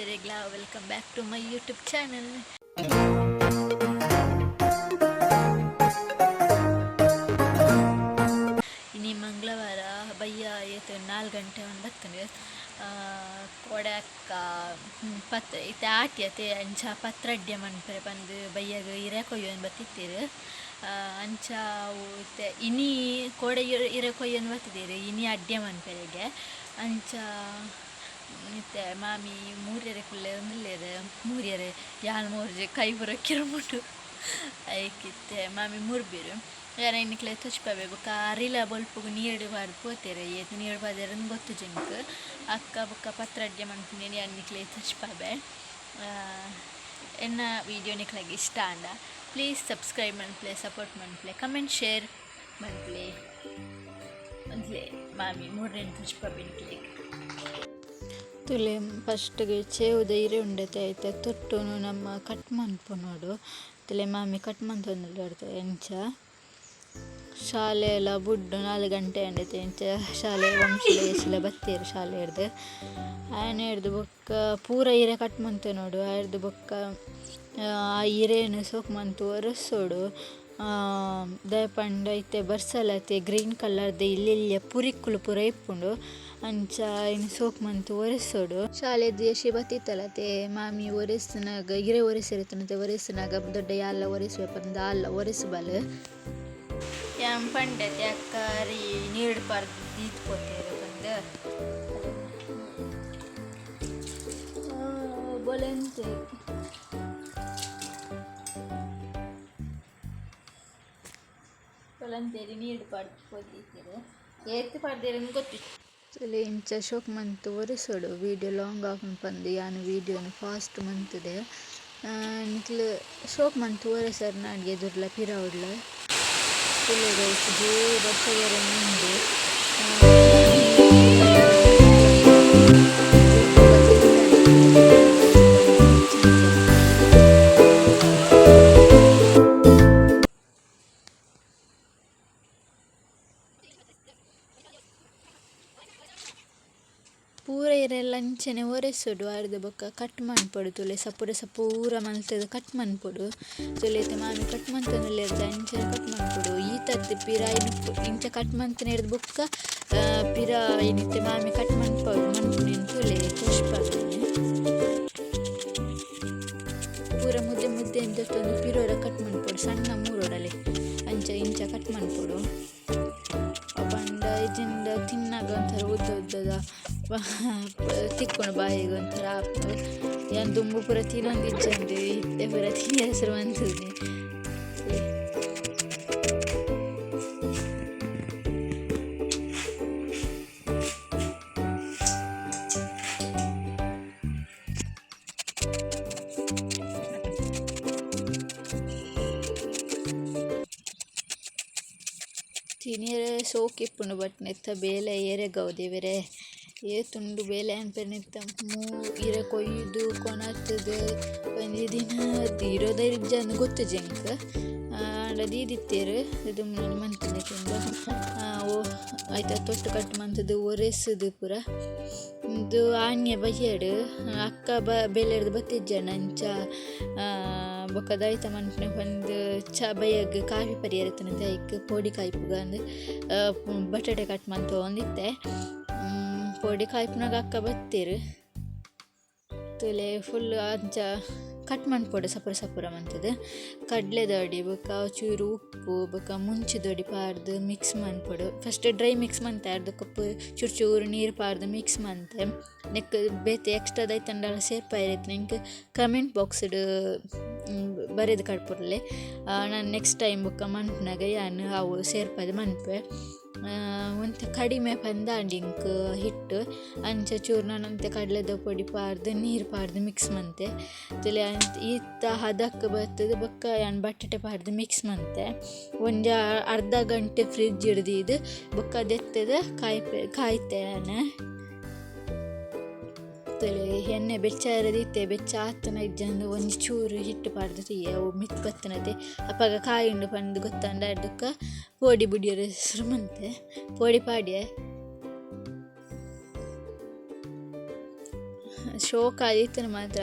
ಮಾತೆರೆಗ್ಲಾ welcome back to my YouTube channel. ಇನಿ ಮಂಗಳವಾರ ಬಯ್ಯ ಏತ್ 4 ಗಂಟೆ ಒಂದು ಬತ್ತುಂಡು. ಕೋಡೆ ಅಕ್ಕ ಪತ್ ಇತ್ತೆ ಆಟಿ ಅತೆ ಅಂಚ ಪತ್ರಡ್ಡೆ ಮನ್ಪೆರೆ ಪಂದ್ ಬಯ್ಯಗ್ ಇರೆ ಕೊಯ್ಯೊಂದು ಬತ್ತಿತ್ತೆರ್. ಅಂಚ ಅವು ಇತ್ತೆ ಇನಿ ಕೋಡೆ ಇರೆ ಕೊಯ್ಯೊಂದು ಬತ್ತಿದೆರ್, ಇನಿ ಅಡ್ಡೆ ಮನ್ಪೆರೆಗೆ. ಅಂಚ ಇತ್ತೆ ಮಾಮಿ ಮೂರ್ಯೆರೆ ಕುಲ್ಲೆ ಉಲ್ಲೆರ್, ಮೂರ್ಯೆರೆ ಯಾನ್ ಮೂರ್ಜೆ ಕೈ ಪೂರ ಕಿರುಮುಂಡು. ಐಕಿತ್ತೆ ಮಾಮಿ ಮುರ್ಬೆರ್, ಯಾನ್ ನಿಕ್ಲೆ ತೋಜಿಪಾವೆ. ಬೊಕ್ಕ ಅರಿಲ ಬೊಲ್ಪುಗು ನೀರ್ಡ್ ಪಾಡ್ದ್ ಪೋತೆರ್, ಏತ್ ನೀರ್ಡ್ ಪಾಡ್ದೆರ್ ಗೊತ್ತುಜಿ ಎಂಕ್. ಅಕ್ಕ ಬೊಕ್ಕ ಪತ್ರಡ್ಡೆ ಮನ್ಪುನೇನ್ ಯಾನ್ ನಿಕ್ಲೆ ತೋಜಿಪಾವೆ. ಎನ್ನ ವೀಡಿಯೋ ನಿಕ್ಲೆಗ್ ಇಷ್ಟ ಆಂಡ ಪ್ಲೀಸ್ ಸಬ್ಸ್ಕ್ರೈಬ್ ಮನ್ಪುಲೆ, ಸಪೋರ್ಟ್ ಮನ್ಪುಲೆ, ಕಮೆಂಟ್ ಶೇರ್ ಮನ್ಪುಲೆ. ಒಂದ್ಲೆ ಮಾಮಿ ಮೂರ್ರೆನ್ ತೋಜಿಪಾವೆ ನಿಕ್ಲೆಗ್. ತುಲೆ, ಫಸ್ಟ್ಗೆ ಚೇವುದ ಇರೆ ಉಂಡತೆ, ಐತ ತೊಟ್ಟುನು ನಮ್ಮ ಕಟ್ ಮನ್ಪುನೋಡು. ತುಲೆ, ಮಾಮಿ ಕಟ್ ಮಂತೊಂದುಲ್ಲೆರ್ ಎಂಚ. ಶಾಲೆ ಎಲ್ಲ ಬುಡ್ಡು 4 ಗಂಟೆ ಆಂಡತೆ, ಇಂಚ ಶಾಲೆ ವಂಶಿಲ ಯಶುಲ ಬತ್ತೆರ್ ಶಾಲೆಡ್ದ್. ಆಯನೆಡ್ದ್ ಬೊಕ್ಕ ಪೂರ ಇರೆ ಕಟ್ ಮಂತೊನೊಡು. ಆಯರ್ದ್ ಬೊಕ್ಕ ಆ ಇರೆನ್ ಸೋಕು ಮಂತ್ ಒರೆಸೊಡು. ದಾಯೆ ಪಂಡ ಇತ್ತೆ ಬರ್ಸಲತೆ, ಗ್ರೀನ್ ಕಲರ್ದ ಎಲ್ಯ ಎಲ್ಯ ಪುರಿಕುಲು ಪೂರ ಇಪ್ಪುಂಡು. ಅಂಚ ಐನ್ ಸೋಕು ಮಂತ್ ಒರೆಸೊಡು. ಶಾಲೆಡ್ ಯಶಿ ಬತ್ತಿತ್ತಲತೆ, ಮಾಮಿ ಒರೆಸುನಗ ಇರೆ ಒರೆಸೆರೆ ಒರೆಸುನಗ ದೊಡ್ಡ ಯಾನ್ಲ ಒರೆಸುವೆ ಪಂದ್ ಆಲ್ಲ ಒರೆಸುಬಲ್. ಯಾನ್ ಪಂಡತೆ ಅಕ್ಕ ಅರಿ ನೀರ್ಡ್ ಪಾಡ್ದ್ ದೀದ್ ಪೋತೆರ್ ಪಂದ್. ಬೊಲೆಂತೆ ಬೊಲಂತೇರಿ ನೀರ್ಡ್ ಪಾಡ್ದ್ ಪೋದಿತ್ತೆರ್, ಏತ್ ಪಾಡ್ದೆರ್ ಗೊತ್ತಿಜ್ಜಿ. ಇಂಚ ಶೋಕ್ ಮಂತ್ ಒರೆಸೊಡು. ವೀಡಿಯೋ ಲಾಂಗ್ ಆಪುಂಡು ಪಂದ್ ಯಾನ್ ವೀಡಿಯೋನು ಫಾಸ್ಟ್ ಮಂತುದೆ. ನಿಕ್ಲ್ ಶೋಕ್ ಮಂತ್ ಒರೆಸರ್ ನಾಡ್ಗೆ ಎದುರ್ಲ ಪಿರವುಡ್ಲ. ತೂಲೆ ಗೈಸ್, ಜೋರು ಬರ್ಸ ಬರೊಂದುಂಡು. ಪೂರ ಇರೆಲ ಅಂಚನೆ ಒರೆಸೊಡು. ಅರ್ದ್ ಬೊಕ್ಕ ಕಟ್ ಮನ್ಪೊಡು. ತೂಲೆ, ಸಪೂರ ಸಪೂರ ಮಲ್ತುದು ಕಟ್ ಮನ್ಪೊಡು. ತೂಲೆ, ಇತ್ತೆ ಮಾಮಿ ಕಟ್ ಮಂತೊಂದುಲ್ಲೆರ್, ಅಂಚನೆ ಕಟ್ ಮನ್ಪೊಡು. ಈತತ್ ಪಿರ ಇಂಚ ಕಟ್ ಮಂತಿನೆರ್ದ್ ಬೊಕ್ಕ ಪಿರ ಇತ್ತೆ ಮಾಮಿ ಕಟ್ ಮನ್ಪುನೆನ್ ತೂಲೆ, ತೋಜ್ಪಾವೆನ್. ಪೂರ ಮುದ್ದೆ ಮುದ್ದೆ ದೆತ್ತೊಂದು ಪಿರೊರ ಕಟ್ ಮನ್ಪೊಡು, ಸಣ್ಣ ಮೂರೊಡಲೆ ಅಂಚ ಇಂಚ ಕಟ್ ಮನ್ಪೊಡು. ಪಂಡ ಇಜ್ಜಿಂಡ ತಿನ್ನಗ ಒಂಥರ ಉದ್ದ ಉದ್ದದ ತಿಕ್ಕುಂಡು, ಬಾಯಿಗ್ ಒಂಥರ ಆಪುಂಡು. ಯಾನ್ ದುಂಬು ಪೂರ ತಿನೊಂದಿಜ್ಜಂಡ್, ಇತ್ತೆ ಪೂರ ತಿನಿಯೆರೆ ಸುರು ಮಂತುದೆ. ತಿನಿಯೆರೆ ಸೋಕು ಇಪ್ಪುಂಡು, ಬಟ್ ನೆತ್ತ ಬೇಲೆ ಏರೆಗಾವ್ ದೇವೆರೆ, ಏತುಂಡು ಬೇಲೆ ಅನ್ಪೆರ್. ನೆತ್ತ ಮೂ ಇರೆ ಕೊಯ್ದು ಕೊನತ್ದ್ ಒಂಜಿ ದಿನ ದೀರೋದ ಇಜ್ಜಂದ್ ಗೊತ್ತುಜಿ ಎಂಕ್. ಆಂಡ ದೀದಿತ್ತೆರ್ ದುಂಬು ಮಂತಿನೆಕ್ಕಿಂದ. ಓ ಐತ ತೊಟ್ಟು ಕಟ್ ಮಂತುದು ಒರೆಸುದು ಪೂರ. ಉಂದು ಆನ್ಯ ಬಯ್ಯಡ್ ಅಕ್ಕ ಬೇಲೆಡ್ದ್ ಬತ್ತಿಜ್ಜಂಡ, ಅಂಚ ಬೊಕ್ಕ ದಾಯ್ತ ಮನ್ಪುನೆ ಪಂದ್ ಚಾ ಬಯ್ಯಗ್ ಕಾಫಿ ಪರಿಯೆರೆ ಇತ್ತುಂಡು, ಐಕ್ ಪೊಡಿ ಕಾಯ್ಪುಗ ಅಂದ್ ಬಟಾಟೆ ಕಟ್ ಮಂತೊಂದಿತ್ತೆ. ಪೊಡಿ ಕಾಯ್ಪುನಗ ಅಕ್ಕ ಬತ್ತೆರ್. ತೂಲೆ, ಫುಲ್ ಅಂಚ ಕಟ್ ಮನ್ಪೊಡು ಸಪುರ ಸಪುರ ಮಂತುದು. ಕಡ್ಲೆದೊಡಿ ಬೊಕ್ಕ ಚೂರು ಉಪ್ಪು ಬೊಕ್ಕ ಮುಂಚಿದೊಡಿ ಪಾಡ್ದ್ ಮಿಕ್ಸ್ ಮನ್ಪೊಡು. ಫಸ್ಟ್ ಡ್ರೈ ಮಿಕ್ಸ್ ಮಂತೆ, ಅರ್ದ್ ಕಪ್ ಚೂರು ಚೂರು ನೀರು ಪಾಡ್ದ್ ಮಿಕ್ಸ್ ಮಂತೆ. ನೆಕ್ಕ್ ಬೇತೆ ಎಕ್ಸ್ಟ್ರಾ ದಾಯ್ತಂಡಲ ಸೇರ್ಪಾಯೆರೆ ಇತ್ತ್ಂಡ ಎಂಕ್ ಕಮೆಂಟ್ ಬಾಕ್ಸ್ಡ್ ಬರೆದ್ ಕಡ್ಪುರ್ಲೆ. ನಾನ್ ನೆಕ್ಸ್ಟ್ ಟೈಮ್ ಬೊಕ್ಕ ಮನ್ಪುನಗ ಯಾನ್ ಅವು ಸೇರ್ಪಾದ್ ಮನ್ಪುವೆ. ಒಂತೆ ಕಡಿಮೆ ಪಂದಾಂಡ್ ಎಂಕ್ ಹಿಟ್ಟು, ಅಂಚ ಚೂರು ನನೊಂತೆ ಕಡ್ಲೆದ ಪೊಡಿ ಪಾಡ್ದ್ ನೀರು ಪಾಡ್ದ್ ಮಿಕ್ಸ್ ಮಂತೆ. ತೂಲೆ, ಈತ ಹದಕ್ ಬತ್ತುದು ಬೊಕ್ಕ ಯಾನ್ ಬಟಾಟೆ ಪಾಡ್ದ್ ಮಿಕ್ಸ್ ಮಂತೆ. ಒಂಜಿ ಅರ್ಧ ಗಂಟೆ ಫ್ರಿಡ್ಜ್ ದೀದ್ ಬೊಕ್ಕ ದೆತ್ತುದು ಕಾಯ್ಪೆ ಕಾಯ್ತೆ ಯಾನ್. ತೂಲೆ, ಎಣ್ಣೆ ಬೆಚ್ಚ ಆಯೆರೆ ದೀತೆ. ಬೆಚ್ಚ ಆತುನ ಇಜ್ಜಂದ್ ಒಂಜಿ ಚೂರು ಹಿಟ್ಟು ಪಾಡ್ದ್ ತೂಯೆ, ಅವು ಮಿತ್ತ್ ಬತ್ತುನತೆ. ಅಪಗ ಕಾಯುಂಡು ಪಂದ್ ಗೊತ್ತಾಂಡ ಅಡ್ದುಕ ಪೋಡಿ ಬುಡಿಯೆರೆ ಸುರು ಮಂತೆ, ಪೋಡಿ ಪಾಡ್ಯೆ. ಶೋಕಾದಿತ್ತುಂಡು ಮಾತ್ರ.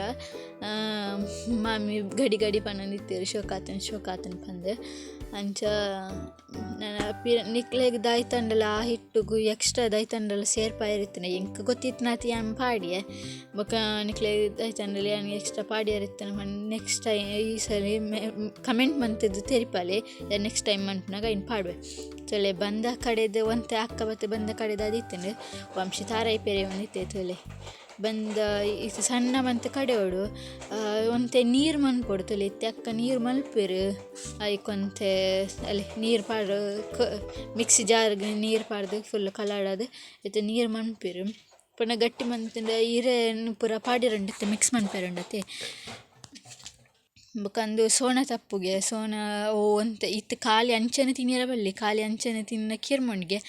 ಮಾಮಿ ಗಡಿ ಗಡಿ ಪನೊಂದಿತ್ತೆರ್ ಶೋಕಾತುಂಡು ಶೋಕಾತುಂಡು ಪಂದ್. ಅಂಚ ನನ ಪಿರ ನಿಕ್ಲೆಗ್ ದಾಯ್ತಂಡಲ ಆ ಹಿಟ್ಟುಗು ಎಕ್ಸ್ಟ್ರಾ ದಾಯ್ತಂಡಲ ಸೇರ್ಪಾಯೆರೆ ಇತ್ತಿನ ಎಂಕ್ ಗೊತ್ತಿತ್ತಿನಾತ್ ಯಾನ್ ಪಾಡಿಯೆ. ಬೊಕ ನಿಕ್ಲೆಗ್ ದಾಯ್ತಂಡಲ ಯಾನ್ ಎಕ್ಸ್ಟ್ರಾ ಪಾಡಿಯೆರೆ ಇತ್ತಿನ ಪಂದ್ ನೆಕ್ಸ್ಟ್ ಟೈಮ್ ಈ ಸರಿ ಕಮೆಂಟ್ ಮಂತುದು ತೆರಿಪಾಲೆ. ನೆಕ್ಸ್ಟ್ ಟೈಮ್ ಮನ್ಪುನಗ ಐನ್ ಪಾಡುವೆ. ತೂಲೆ ಬಂದ ಕಡೆದ್ ಒಂತೆ ಅಕ್ಕ ಬತ್ತ್ ಬಂದ ಕಡೆದ್ ಆದಿತ್ತುಂಡು ವಂಶಿ ತಾರಾಯಿ ಪೆರೆಯೊಂದಿತ್ತೆ. ತೂಲೆ ಬಂದ ಇತ್ತೆ ಸಣ್ಣ ಮಂತ್ ಕಡೆಯೊಡು ಒಂತೆ ನೀರ್ ಮನ್ಪೊಡು. ತೂಲೆ ಇತ್ತೆ ಅಕ್ಕ ನೀರ್ ಮನ್ಪುವೆರ್ ಐಕ್ ಒಂತೆ ಅಲ್ಲಿ ನೀರ್ ಪಾಡ್ ಮಿಕ್ಸಿ ಜಾರ್ಗ್ ನೀರ್ ಪಾಡ್ದ್ ಫುಲ್ ಕಲಡಾದ್ ಇತ್ತೆ ನೀರ್ ಮನ್ಪುವೆರ್. ಪಂಡ ಗಟ್ಟಿ ಮಂತ್ಂಡ ಇರೆನ್ ಪೂರ ಪಾಡ್ಯೆರೆ ಇತ್ತೆ ಮಿಕ್ಸ್ ಮನ್ಪೆರೆ ಉಂಡತೆ. ಬೊಕ ಉಂದು ಸೋಣ ತಪ್ಪುಗೆ ಸೋಣ ಒಂತೆ ಇತ್ತೆ ಖಾಲಿ ಅಂಚನೆ ತಿನಿಯೆರೆ ಬಲ್ಲಿ ಖಾಲಿ ಅಂಚನೆ ತಿಂಡ ಕಿರ್ಮುಂಡುಗೆ.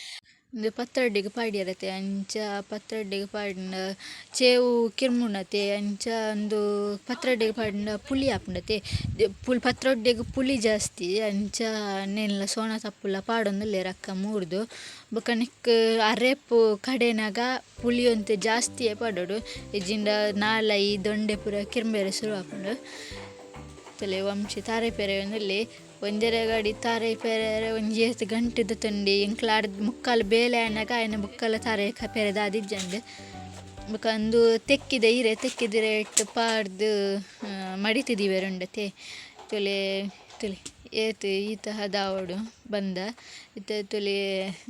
ಉಂದು ಪತ್ರೊಡೆಗ್ ಪಾಡ್ಯೆರತೆ ಅಂಚ ಪತ್ರೊಡೆಗ್ ಪಾಡ್ಂಡ ಚೇವು ಕಿರ್ಮುಂಡತೆ ಅಂಚ ಉಂದು ಪತ್ರೊಡೆಗ್ ಪಾಡ್ಂಡ ಪುಳಿ ಆಪುಂಡತೆ. ಪತ್ರೊಡೆಗ್ ಪುಳಿ ಜಾಸ್ತಿ ಅಂಚ ನೆನ್ಲ ಸೋಣ ತಪ್ಪುಲ ಪಾಡೊಂದುಲ್ಲೆರ್ ಅಕ್ಕ ಮೂರ್ದು. ಬೊಕ ನೆಕ್ಕ್ ಅರೆಪು ಕಡೆನಗ ಪುಳಿ ಒಂತೆ ಜಾಸ್ತಿಯೇ ಪಾಡೊಡು ಇಜ್ಜಿಂಡ ನಾಲಯಿ ದೊಂಡೆ ಪೂರ ಕಿರ್ಂಬೆರೆ ಸುರು ಆಪುಂಡು. ತೂಲೆ ವಂಶಿ ತಾರಾಯಿ ಪೆರೆಯೊಂದುಲ್ಲೆ ಒಂಜರೆ ಗಾಡಿ ತಾರಾಯಿ ಪೆರೆರೆ ಒಂಜಿ ಏತ್ ಗಂಟೆ ದೆತೊಂಡೆ ಎಂಕ್ಲ ಅರ್ದ್ ಮುಕ್ಕಾಲ್ ಬೇಲೆ ಆನಗ ಆಯನ ಬೊಕ್ಕಲ ತಾರಾಯಿ ಪೆರೆ ದಾದಿಜ್ಜಂಡ್. ಬೊಕ ಉಂದು ತೆಕ್ಕಿದ ಇರೆ ತೆಕ್ಕಿದ ಇರೆಟ್ ಪಾಡ್ದ್ ಮಡಿತ್ ದೀವೆರೆ ಉಂಡತೆ. ತೂಲೆ ತೂಲೆ ಏತ್ ಈತ್ ಹದ ಆವೊಡು ಬಂದ. ಇತ್ತೆ ತೂಲೆ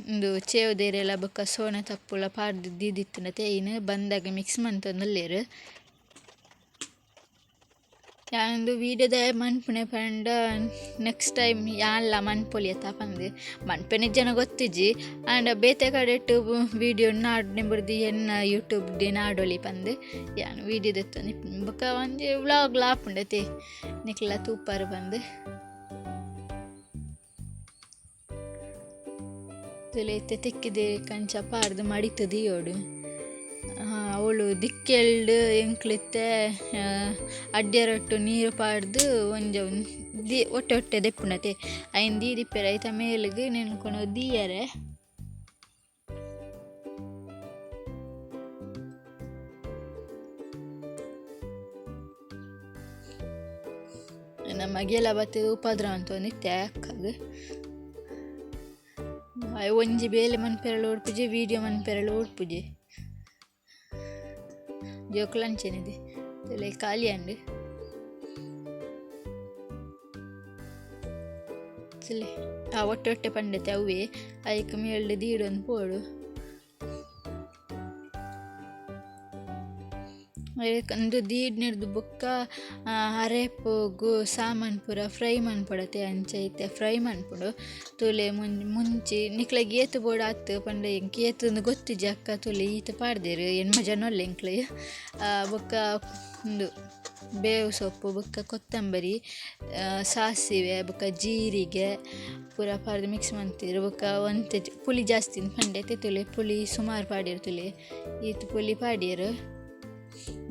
ಉಂದು ಚೇವುದ ಇರೆಲ ಬೊಕ ಸೋಣ ತಪ್ಪುಲ ಪಾಡ್ದ್ ದೀದಿತ್ತುಂಡತೆ ಐನ್ ಬಂದಗ್ ಮಿಕ್ಸ್ ಮಂತೊಂದುಲ್ಲೆರ್. ಯಾನ್ ಉಂದು ವೀಡಿಯೋ ದಾಯೆ ಮನ್ಪುನೆ ಪಂಡ ನೆಕ್ಸ್ಟ್ ಟೈಮ್ ಯಾನ್ಲ ಮನ್ಪೊಲಿಯತ್ತ ಪಂದ್. ಮನ್ಪೆನೆ ಗೊತ್ತಿಜ್ಜಿ ಆಂಡ ಬೇತೆ ಕಡೆಟ್ ವೀಡಿಯೋ ನಾಡ್ನೆ ಬುಡ್ದು ಎನ್ನ ಯೂಟ್ಯೂಬ್ ಡೆ ನಾಡೊಲಿ ಪಂದ್ ಯಾನ್ ವೀಡಿಯೋ ದೆತ್ತೊಂದಿಪ್ಪುನೆ. ಬೊಕ ಒಂಜಿ ವ್ಲಾಗ್ಲ ಆಪುಂಡತೆ ನಿಕ್ಲ ತೂಪರ್ ಪಂದ್. ತೂಲೆ ಇತ್ತೆ ತೆಕ್ಕಿದೆ ಕಂಚ ಪಾಡ್ದ್ ಮಡಿತ್ ದೀಯೊಡು. ಅವ್ಲು ದಿಕ್ಕೆಲ್ಡ್ ಎಂಕ್ಲಿತ್ತೆ ಅಡ್ಯರೊಟ್ಟು ನೀರು ಪಾಡ್ದ್ ಒಂಜಿ ಒಟ್ಟೆ ಒಟ್ಟೆ ದೆಪ್ಪುಂಡತೆ ಐನ್ ದೀದಿಪ್ಪೆರೆ ಐತ ಮೇಲ್ಗ್ ನೆನ್ ಕೊನೊದು ದೀಯೆರೆ. ಎನ್ನ ಮಗೆಲ ಬತ್ತ್ ಉಪದ್ರ ಮಂತೊಂದಿತ್ತೆ ಅಕ್ಕಗ್. ಒಂಜಿ ಬೇಲೆ ಮನ್ಪೆರೆಲ ಬುಡ್ಪುಜಿ ವೀಡಿಯೋ ಮನ್ಪೆರೆಲ ಬುಡ್ಪುಜಿ. ಜೋಕುಲು ಅಂಚೆನೆ ತೂಲೆ ಖಾಲಿ ಆಂಡ್. ತೂಲೆ ಆ ಒಟ್ಟೆ ಒಟ್ಟೆ ಪಂಡತೆ ಅವ್ವೆ ಐಕ್ ಮೇಲ್ಡ್ ದೀಡೊಂದು ಪೋವೊಡು. ಉಂದು ದೀಡ್ನೆರ್ದ್ ಬೊಕ್ಕ ಅರೆಪುಗು ಸಾಮಾನ್ ಪೂರ ಫ್ರೈ ಮನ್ಪೊಡತೆ ಅಂಚ ಇತ್ತೆ ಫ್ರೈ ಮನ್ಪೊಡು. ತೂಲೆ ಮುಂಚಿ ನಿಕ್ಲೆಗ್ ಏತ್ ಬೋಡಾತ್ ಪಂಡ ಎಂಕ್ ಏತುಂದು ಗೊತ್ತಿಜ್ಜಿ ಅಕ್ಕ ತೂಲೆ ಈತ್ ಪಾಡ್ದೆರ್ ಎಣ್ಮ ಜನ ಉಲ್ಲೆ ಎಂಕ್ಲೆ. ಬೊಕ್ಕ ಉಂದು ಬೇವು ಸೊಪ್ಪು ಬೊಕ್ಕ ಕೊತ್ತಂಬರಿ ಸಾಸಿವೆ ಬೊಕ್ಕ ಜೀರಿಗೆ ಪೂರ ಪಾಡ್ದ್ ಮಿಕ್ಸ್ ಮಂತೆರ್. ಬೊಕ್ಕ ಒಂತೆ ಪುಳಿ ಜಾಸ್ತಿ ಪಂಡೆ ತೂಲೆ ಪುಳಿ ಸುಮಾರ್ ಪಾಡ್ಯೆರ್ ತೂಲೆ ಈತ್ ಪುಳಿ ಪಾಡ್ಯೆರ್.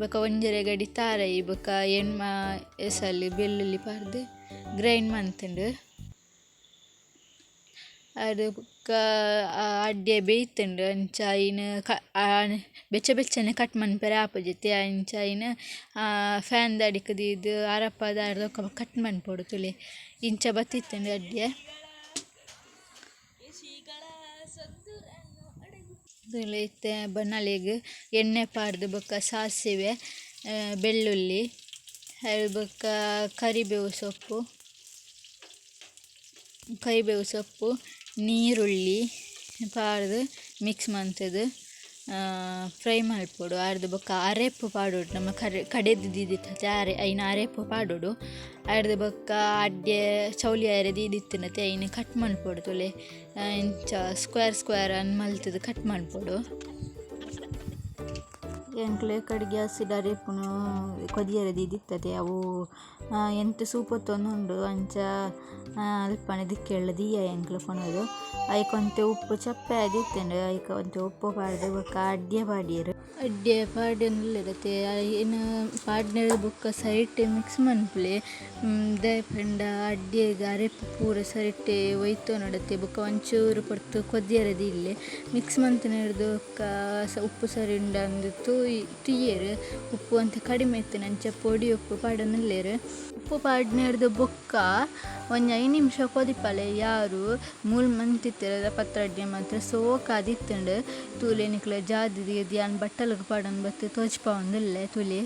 ಬೊಕ ಒಂಜರೆ ಗಡಿ ತಾರಾಯಿ ಬೊಕ ಎಣ್ಮ ಎಸಲ್ ಬೆಳ್ಳುಳ್ಳಿ ಪಾಡ್ದ್ ಗ್ರೈಂಡ್ ಮಂತ್ಂಡ್. ಅದ್ ಬೊಕ್ಕ ಅಡ್ಡೆ ಬೇಯ್ತುಂಡು ಅಂಚ ಐನ್ ಬೆಚ್ಚ ಬೆಚ್ಚನೆ ಕಟ್ ಮನ್ಪೆರೆ ಆಪುಜಿ ಅಂಚ ಐನ್ ಫ್ಯಾನ್ ದ ಅಡಿಕ್ ದೀದ್ ಅರಪಾದ್ ಬೊಕ ಕಟ್ ಮನ್ಪೊಡು ತೂಲೆ ಇಂಚ ಬತ್ತಿತ್ತುಂಡು ಅಡ್ಡೆ. ತೂಲೆ ಇತ್ತೆ ಬನಲೆಗ್ ಎಣ್ಣೆ ಪಾಡ್ದ್ ಬೊಕ ಸಾಸಿವೆ ಬೆಳ್ಳುಳ್ಳಿ ಬೊಕ್ಕ ಕರಿಬೇವು ಸೊಪ್ಪು ಕರಿಬೇವು ಸೊಪ್ಪು ನೀರುಳ್ಳಿ ಪಾಡ್ದ್ ಮಿಕ್ಸ್ ಮಂತುದು ಫ್ರೈ ಮನ್ಪೊಡು. ಅರ್ದ್ ಬೊಕ್ಕ ಅರೆಪು ಪಾಡೊಡು ನಮ ಕಡೆದ್ ದೀದಿತ್ತತೆ ಐನ್ ಅರೆಪು ಪಾಡೊಡು. ಅರ್ದ್ ಬೊಕ್ಕ ಅಡ್ಡೆ ಚೌಲಿ ಆಯೆರೆ ದೀದಿತ್ತುಂಡತೆ ಐನ್ ಕಟ್ ಮನ್ಪೊಡು ತೂಲೆ ಇಂಚ ಸ್ಕ್ವೇರ್ ಸ್ಕ್ವೇರ್ ಅಂದ್ ಮಲ್ತುದು ಕಟ್ ಮನ್ಪೊಡು. ಎಂಕ್ಲೆ ಕಡೆ ಗ್ಯಾಸ್ ಡ್ ಅರೆಪುನು ಕೊದಿಯೆರೆ ದೀದಿತ್ತತೆ ಅವು ಎಂತ್ ಸೂಪೊತ್ತೊಂದುಂಡು ಅಂಚ ಅಲ್ಪನೆ ದಿಕ್ಕೆಲ್ ದೀಯ ಎಂಕ್ಲೆ ಕೊನೊದು. ಐಕ್ ಒಂತೆ ಉಪ್ಪು ಚಪ್ಪೆ ಆದಿತ್ತುಂಡು ಐಕ್ ಒಂತೆ ಉಪ್ಪು ಪಾಡ್ದ್ ಬೊಕ ಅಡ್ಯೆ ಪಾಡ್ಯೆರ್. ಅಡ್ಯೆ ಪಾಡೊಂದುಲ್ಲೆರ್ ಅತೆ ಐನ್ ಪಾಡ್ನೆರ್ದ್ ಬೊಕ ಸರಿಟೆ ಮಿಕ್ಸ್ ಮನ್ಪುಲೆ ದಾಯೆ ಪಂಡ ಅಡ್ಯೆಗ್ ಅರೆಪು ಪೂರ ಸರಿಟೆ ಒಯಿತೊನೊಡತೆ ಬೊಕ ಒಂಚೂರು ಪೊರ್ತು ಕೊದ್ಯೆರೆ ದೀಲೆ ಮಿಕ್ಸ್ ಮಂತಿನೆರ್ದ್ ಬೊಕ ಉಪ್ಪು ಸರಿ ಉಂಡ ಅಂದ್ ತೂಯೆರ್ ಉಪ್ಪು ಒಂತೆ ಕಡಿಮೆ ಇತ್ತ್ಂಡ ಅಂಚ ಪೊಡಿ ಉಪ್ಪು ಪಾಡೊಂದುಲ್ಲೆರ್. ಉಪ್ಪು ಪಾಡ್ನೆರ್ದ್ ಬೊಕ್ಕ ಒಂಜಿ 5 ನಿಮಿಷ ಕೊದಿಪಾಲೆ ಯಾರು ಮೂಲು ಮಂತಿತ್ತೆರ್ ಪತ್ರಡ್ಡೆ ಮಾತ್ರ ಸೋಕಾದಿತ್ತುಂಡು ತೂಲೆ ನಿಕುಲು ಜಾದ್ ಯಾನ್ ಬಟ್ಟಲ್ ಗ್ ಪಾಡೊಂದು ಬತ್ತ್ ತೋಜಿಪಾವೊಂದುಲ್ಲೆ ತೂಲೆ.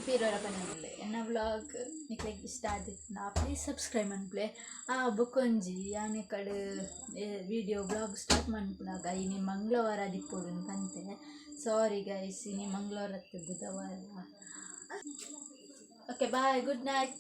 ಪಿರ ಒರ ಪನೊಂದುಲ್ಲೆ ಎನ್ನ ವ್ಲೋಗ್ ನಿಕ್ಲೆಗ್ ಇಷ್ಟ ಆದಿತ್ತ್ಂಡ ಪ್ಲೀಸ್ ಸಬ್ಸ್ಕ್ರೈಬ್ ಮನ್ಪುಲೆ. ಆ ಬೊಕೊಂಜಿ ಯಾನ್ ಕಡೆ ವೀಡಿಯೋ ವ್ಲೋಗ್ ಸ್ಟಾರ್ಟ್ ಮನ್ಪುನಗ ಇನಿ ಮಂಗಳವಾರ ಆದಿಪ್ಪೊಡು ಪಂತೆ ಸಾರಿ ಗೈಸ್ ಇನಿ ಮಂಗಳವಾರ ಅತ್ತ್ ಬುಧವಾರ. Okay bye, good night.